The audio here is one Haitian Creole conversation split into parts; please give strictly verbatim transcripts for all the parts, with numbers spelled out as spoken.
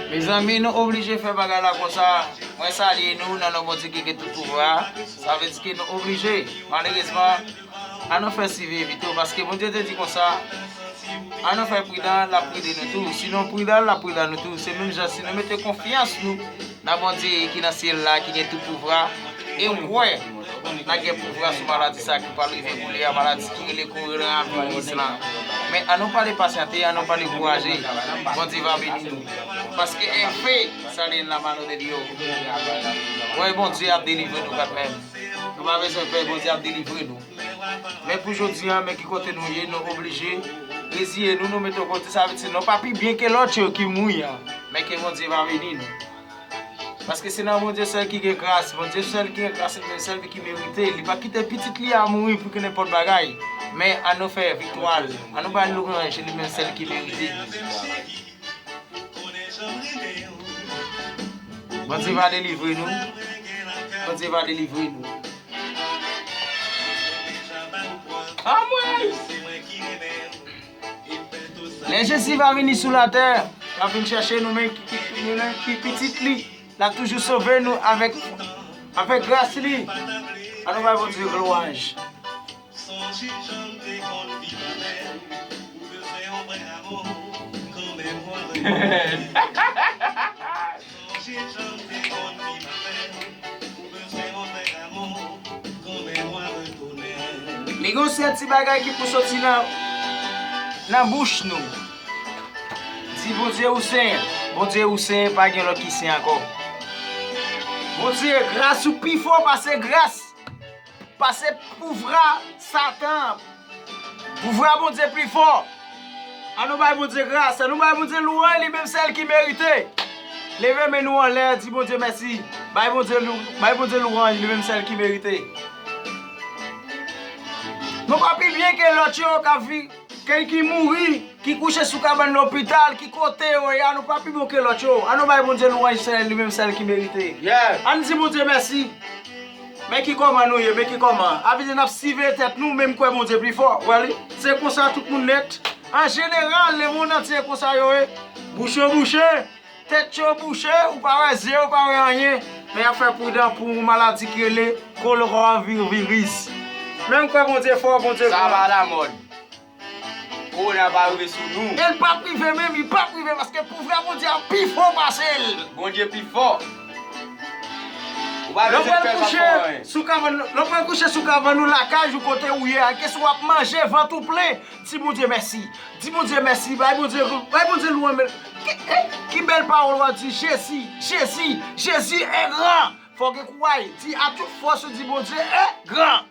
Mezanmi, nou oblije fè bagay la konsa. Mwen salye nou nan non Bondye ki gen tout pouvwa. Sa vle di ke nou oblije. Malerezman, ann nou fè swiv pito, paske Bondye te di konsa, ann nou fè pridan, l ap pride nou tou. Si nou pridan, l ap pridan nou tou. Se menm jan si nou mete konfyans nou nan Bondye ki nan syèl la, ki gen tout pouvwa, e m kwè n a gen pouvwa sou maladi sa ki pral rive kounye a, maladi ki rele kowonaviris lan. Men ann nou pa depasyante, ann nou pa dekouraje. Bondye va beni nou. Paske en fe sale en la mano de Dios. Wè, Bondye ap delivre nou kanmenm. Nou pa bezwen pè, Bondye ap delivre nou. Men pou jodi a, men ki kote nou ye, nou oblije reziye nou, nou mete kote, sa vle di nou pa pi byen ke lòt yo ki mouri an. Men ke Bondye va beni nou. Paske se nan Bondye sèl ki gen gras, Bondye sèl ki gen gras, li menm sèl ki merite. Li pa kite pitit li a mouri pou ke nenpòt bagay. Men ann nou fè viktwa l, ann nou ba l lwanj, li menm sèl ki merite. Bondye va delivre nou. Bondye va delivre nou. Anmwey! Lè Jezi va vini sou latè, l ap vin chèche nou menm ki, ki, nou menm ki pitit li. L ap toujou sove nou avèk, avèk gras li. Ann nou bay Bondye glwa. Li gon sèl ti bagay ki pou soti nan, nan bouch nou. Di Bondye ou sen. Bondye ou sen, pa gen lòt ki sen ankò. Bondye, gras ou pi fò pase gras, pase pouvwa Satan. Pouvwa Bondye pi fò. Ann nou bay Bondye gras, ann nou bay Bondye lwanj, li menm sèl ki merite. Leve men nou anlè, di Bondye mèsi. Bay Bondye lou-, bay Bondye lwanj, li menm sèl ki merite. Nou pa pi byen ke lòt yo k ap vi-, ke ki mouri, ki kouche sou kabann lopital, ki kote yo ye, ann nou pa pi bon ke lòt yo. Ann nou bay Bondye lwanj, sèl li menm sèl ki merite. Yeah. Ann di Bondye mèsi. Men ki kòman nou ye, men ki kòman. Avizye n ap siveye tèt nou, men m kwè Bondye pi fò. Ou wè li? Se konsa tout moun nèt. An jeneral, lemonn antye konsa yo ye. Bouch yo bouche, tèt yo bouche, ou pa wè zye, ou pa wè anyen. Men y ap fè pridan pou yon maladi ki rele kowonaviris. Men m kwè Bondye fò, Bondye gran. Sa pa lamòd. Kowona pa rive sou nou. E l p ap rive menm, li p ap rive paske pouvwa Bondye a pi fò pase l. Bondye pi fò. Ou pa bezwen pè, l p ap fè w anyen. Lè w pral kouche sou kabann ou lakay ou kote ou ye a, kesyon w ap manje, vant ou plen, di Bondye mèsi. Di Bondye mèsi, bay Bondye, bay Bondye lwanj. Ki, eh, ki bèl pawòl w ap di, Jezi, Jezi, Jezi est grand. Fò w gen kouraj, di a tout fòs ou di Bondye est grand.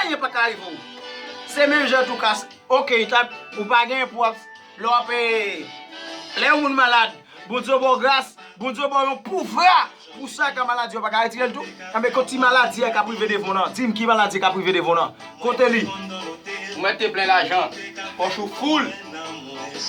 Anyen pa ka rive w. Se menm jan tou ka, ok, ou pa gen pou w ap, lè w ap, eh, lè yon moun malad, Bondye ba w gras, Bondye ba w yon pouvwa pou sa ka maladi yo pa ka retire l tou. Enben, kote maladi a k ap rive devan w nan? Di m ki maladi k ap rive devan w nan? Kote li? Ou mèt te plen lajan, pòch ou full,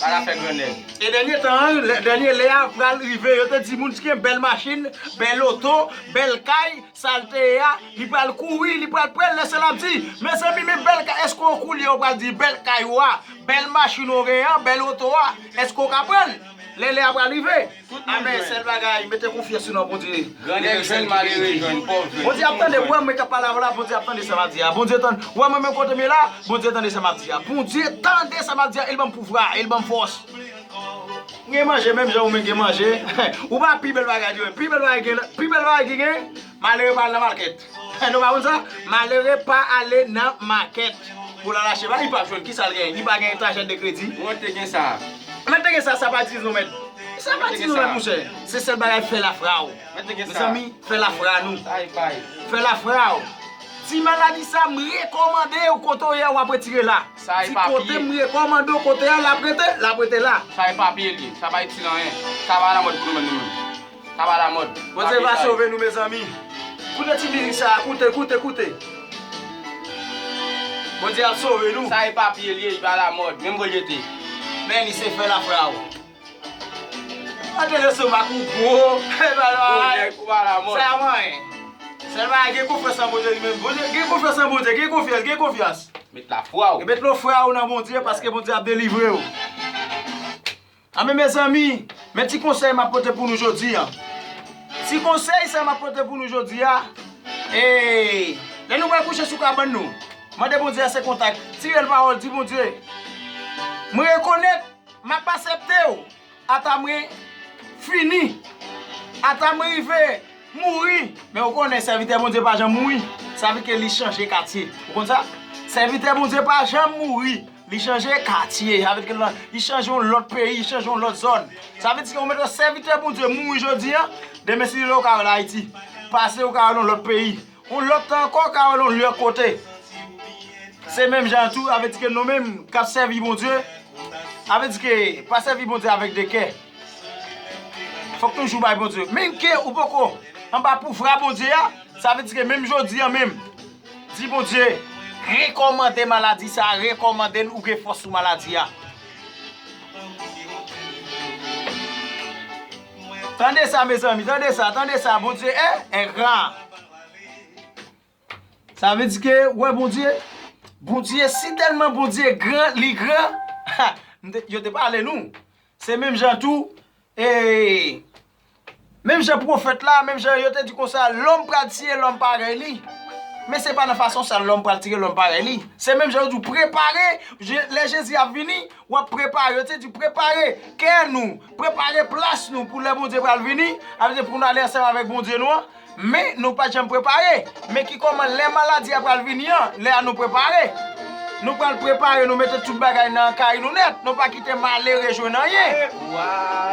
pa ka fè grannèg. E dènye tan an, lè, dènye lè a pral rive, yo te di moun ki gen bèl machin, bèl oto, bèl kay, sa l te ye a, li pral kouri, li pral pran l, lè sa l ap di, mezanmi, men bèl kay, èske w koulye yo pral di bèl kay ou a, bèl machin ou genyen an, bèl oto a, èske w ka pran l? Lè lè a pral rive. Amèn, sèl bagay, mete konfyans ou nan Bondye. Grannèg jwenn, malere jwenn, pòv jwenn. Bondye ap tande, ou wè mwen k ap pale avè w la, Bondye ap tande sa m ap di a. Bondye tande, ou wè mwen menm kote m ye la, Bondye tande sa m ap di a. Bondye tande sa m ap di a, e l ban m pouvwa, e l ban m fòs. M gen manje menm jan ou menm gen manje. Ou pa pi bèl bagay di menm. Pi bèl bagay gen, pi bèl bagay ki gen, malere pa al nan makèt. Nou pa konn sa? Malere pa ale nan makèt. Pou l al achte bagay, li p ap jwenn. Kisa l genyen? Li pa gen tarjèt de kredi. Mwen te gen sa. Mwen te gen sa, sa pa di nou mèt. Sa pa di nou mèt, monchè. Se sèl bagay fè lafra w. Mwen te gen sa. Mezanmi, fè lafra nou. Sa e pay. Fè lafra w. Ti maladi sa, m rekòmande w kote w ye a, w ap retire la. Sa e papye. Ti kote m rekòmande w kote a, l ap rete, l ap rete la. Sa e papye l ye. Sa pa itil anyen. Sa pa lamòd pou nou menm, nou menm. Sa pa lamòd. Bondye va sove nou, mezanmi. Koute ti mizik sa a, koute, koute, koute. Bondye ap sove nou. Sa e papye l ye, li pa lamòd. Menm pou l jete. Men li se fè lafra w. Mande lestomak ou gwo. Gwo nèg, ou pa lamòd. Sa mwen. Sèlman gen konfyans nan Bondye li menm. Bondye, gen konfyans nan Bondye, gen konfyans, gen konfyans. Met lafwa w. E met lafwa w nan Bondye, paske Bondye ap delivre w. Anben, mezanmi, Men ti konsèy m ap pote pou nou jodi a. Ti konsèy sa m ap pote pou nou jodi a. E, lè nou pral kouche sou kabann nou, mande Bondye a se kontak. Tire l pawòl, di Bondye, mwen rekonèt m ap aksepte w ata mwen fini, ata mwen rive mouri. Men ou konnen sèvitè Bondye pa janm mouri. Sa vle di ke li chanje katye. Ou konn sa? Sèvitè Bondye pa janm mouri. Li chanje katye. Sa vle di ke li chanje yon lòt peyi, li chanje yon lòt zòn. Sa vle di ke ou mete sèvitè Bondye mouri jodi a, demen si Dye vle ou ka wè l Ayiti. Pase ou ka wè l yon lòt peyi. Yon lòt tan ankò ou ka wè l yon lòt kote. Se menm jan tou, sa vle di ke nou menm k ap sèvi Bondye, sa vle di ke pa sèvi Bondye avèk de kè. Fòk toujou bay Bondye. Menm ke ou poko anba pouvwa Bondye a, sa vle di ke menm jodi a menm, di Bondye, rekòmande maladi sa, rekòmande l ou gen fòs sou maladi a. Tande sa, mezanmi, tande sa, tande sa, Bondye, eh, eh, gran. Sa vle di ke, wè, Bondye, Bondye, si tèlman Bondye gran, li gran, ha, m te- yo te pale nou. Se menm jan tou, e, menm jan pwofèt la, menm jan yo te di konsa, lòm pral tiye lòm parèy li. Men se pa nan fason sa lòm pral tiye lòm parèy li. Se menm jan yo di w prepare, Je- lè Jezi ap vini, w ap prepare. Yo te di prepare kè nou, prepare plas nou pou lè Bondye pral vini, avè pou nou ale ansanm avèk Bondye nou an. Men nou pa janm prepare. Men ki kòman lè maladi a pral vini an, lè a nou prepare. Nou pral prepare, nou mete tout bagay nan kay nou nèt. Nou pa kite malere jwenn anyen.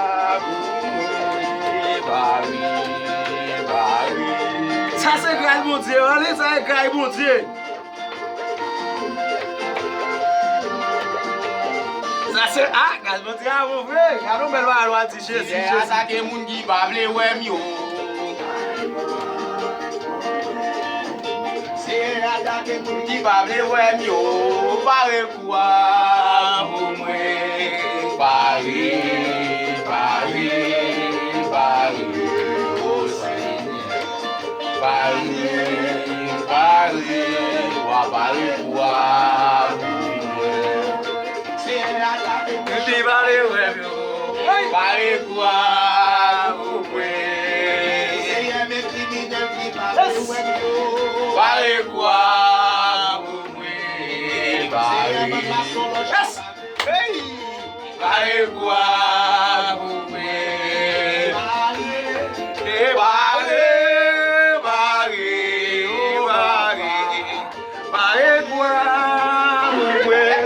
Sa se gras Bondye, ale, sa se gras Bondye. Sa se, ah, gras Bondye a bon vre. Gade yon bèl bagay w a di Jezi, Jezi. Atake moun ki pa vle wè m yo. Se atake moun ki pa vle wè m yo. Pare kou a pou mwen. Pare, pare, pare, o Senyè. Pare, pare, w a pare kou a pou mwen. Li pale wè m yo. Pare kou a pou mwen. Pare kou a pou mwen. Pare. Pare kou a pou mwen. E pare, pare, pare. Pare kou a pou mwen.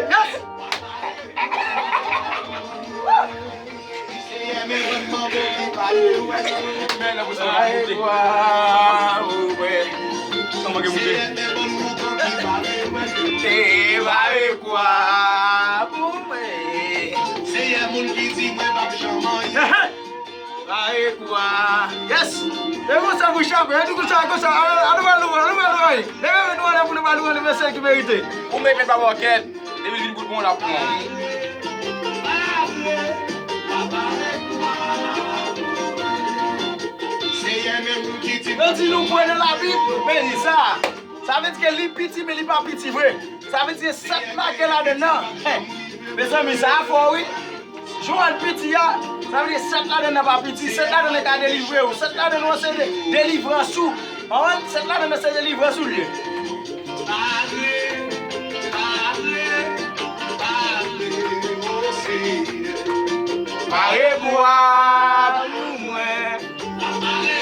Pare kou a pou mwen. Pare kou a pou mwen. Senyè, moun ki di mwen p ap janm anyen. Pare kou a. Yes. E konsa pou chape. E di konsa, konsa. Anou pral louwe, anou pral louwe. Leve men nou anlè pou nou pral louwe, leve sèl ki merite. Ou mèt pa wòkèt. Depi l vin kout bon la pran. Yo di nou pran nan Labib, men li sa. Sa vle di ke li piti, men li pa piti vre. Sa vle di ke sèt la gen ladann nan. Mezanmi, sa a fò, wi. Jan w wè l piti a, sa vle di sèt ladann nan pa piti. Sèt ladann nan ka delivre w. Sèt ladann nan se de- delivrans ou. Konprann? Sèt ladann nan se delivrans ou l ye. Pare, pare, pare, o Senyè. Pare kou a pou mwen. Pare,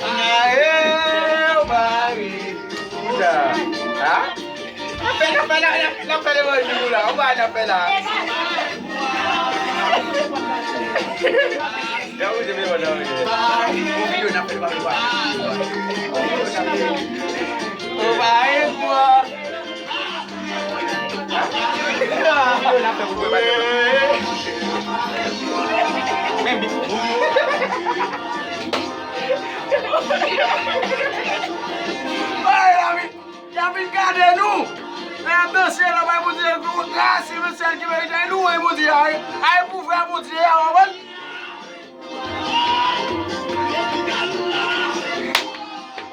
pare, pare. Kounya. Ha? N ap fè, n ap fè, n ap fè, n ap fè levanjil nou la. Ou pa wè n ap fè la. N ap moute levanjil nou la. Yon videyo n ap fè levanjil nou la. Yon videyo n ap fè. Ou pa wè kwa. Yon videyo n ap fè pou pwepare. Men bit. Ay, la vi. Y ap vin gade nou. Lè y ap danse la, bay Bondye gwo gras, se sèl ki merite. Ay, louwe Bondye, ay, ay, pouvwa Bondye a, w konprann?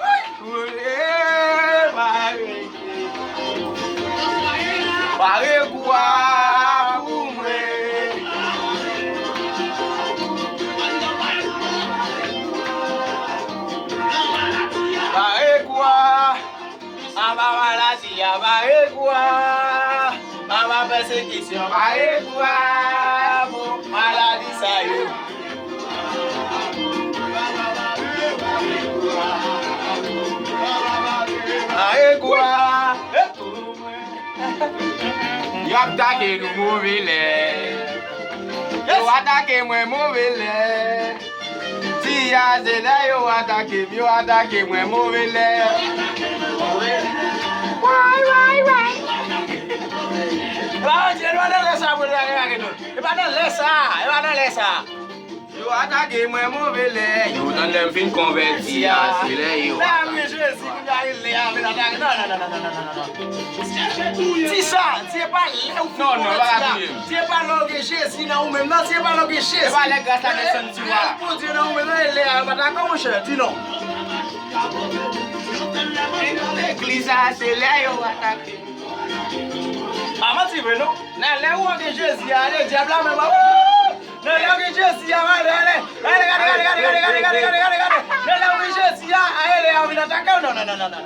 Ay, pare. Pare kou a. Pèsekisyon pa egwa pou maladi sa yo. Pa egwa pou mwen. Y ap atake nou move lè. Yo atake mwen move lè. Ti a se lè yo atake m, yo atake mwen move lè. Way, way, way. E pa nan lè sa pou yo atake nou. E pa nan lè sa, e pa nan lè sa. Yo atake mwen move lè. Yo nan lè m fin konvèti a, se lè yo atake. Jezi, pou yo rele a, vin atake. Non, non, non. Di sa, di e pa lè ou fin konvèti la. Di e pa lè ou gen Jezi nan ou menm. Non, di e pa lè ou gen Jezi. E pa lè gras la desann sou ou a. Lè Bondye nan ou menm, nan e lè a, yo pa dakò, monchè, di non. Legliz la, se lè yo atake. A manti vre, non? Nan lè ou gen Jezi a, ale, dyab la menm, wouy! Nan lè ou gen Jezi a, ale, ale, ale, gade, gade, gade. Nan lè ou gen Jezi a, ale, lè a vin atake w, non, non, non, non, non.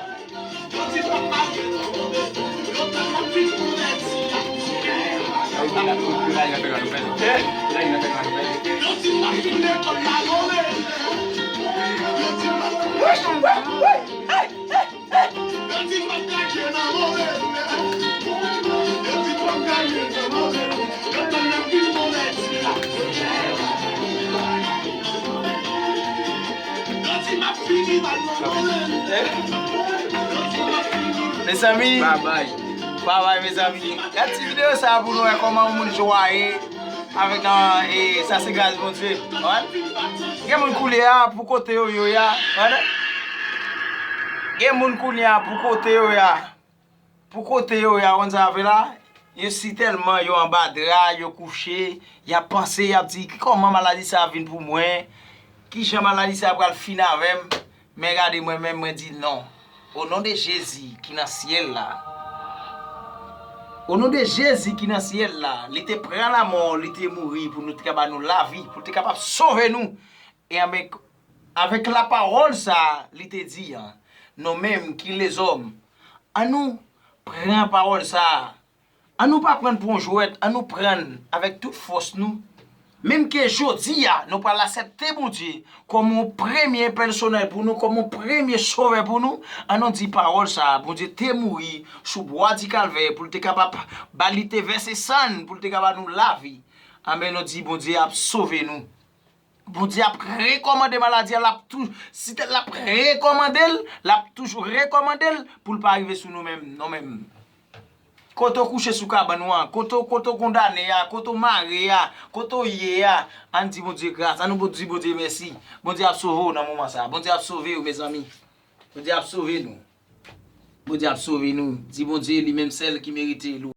Mezanmi, babay, babay, mezanmi. Gad ti videyo sa pou nou wè kòman yon moun jwaye avèk nan, e, sa se gras Bondye. Gen moun koulye a pou kote yo yo ya. Gen moun koulye a pou kote yo ya. Pou kote yo ya, konn sa vle la? Yo si tèlman yo anba dra, yo kouche, y ap panse, y ap di, "Kòman maladi sa a vin pou mwen? Kijan maladi sa a pral fin avè m?" Men gade mwen menm, mwen di, "Non. O non de Jezi ki nan syèl la. O non de Jezi ki nan syèl la, li te pran lanmò, li te mouri pou nou te ka ba nou lavi, pou l te kapab sove nou." E avèk, avèk lapawòl sa a, li te di an, nou menm ki lezòm, an nou pran pawòl sa a. An nou pa pran l pou yon jwèt, an nou pran l avèk tout fòs nou. Menm ke jodi a, nou pral aksepte Bondye kòm yon premye pèsonèl pou nou, kòm yon premye sovè pou nou, an nou di pawòl sa a, Bondye te mouri sou bwa di Kalvè pou l te kapab ba li te vèse san l, pou l te kapab ba nou lavi. Anben, nou di Bondye ap sove nou. Bondye ap rekòmande maladi a, l ap tou-, si te, l ap rekòmande l, l ap toujou rekòmande l pou l pa rive sou nou menm, nou menm. Kote w kouche sou kabann ou an, kote w, kote w kondane a, kote w mare a, kote w ye a, ann di Bondye gras, ann nou di Bondye mèsi. Bondye ap sove w nan moman sa a. Bondye ap sove w, mezanmi. Bondye ap sove nou. Bondye ap sove nou. Di Bondye li menm sèl ki merite lou.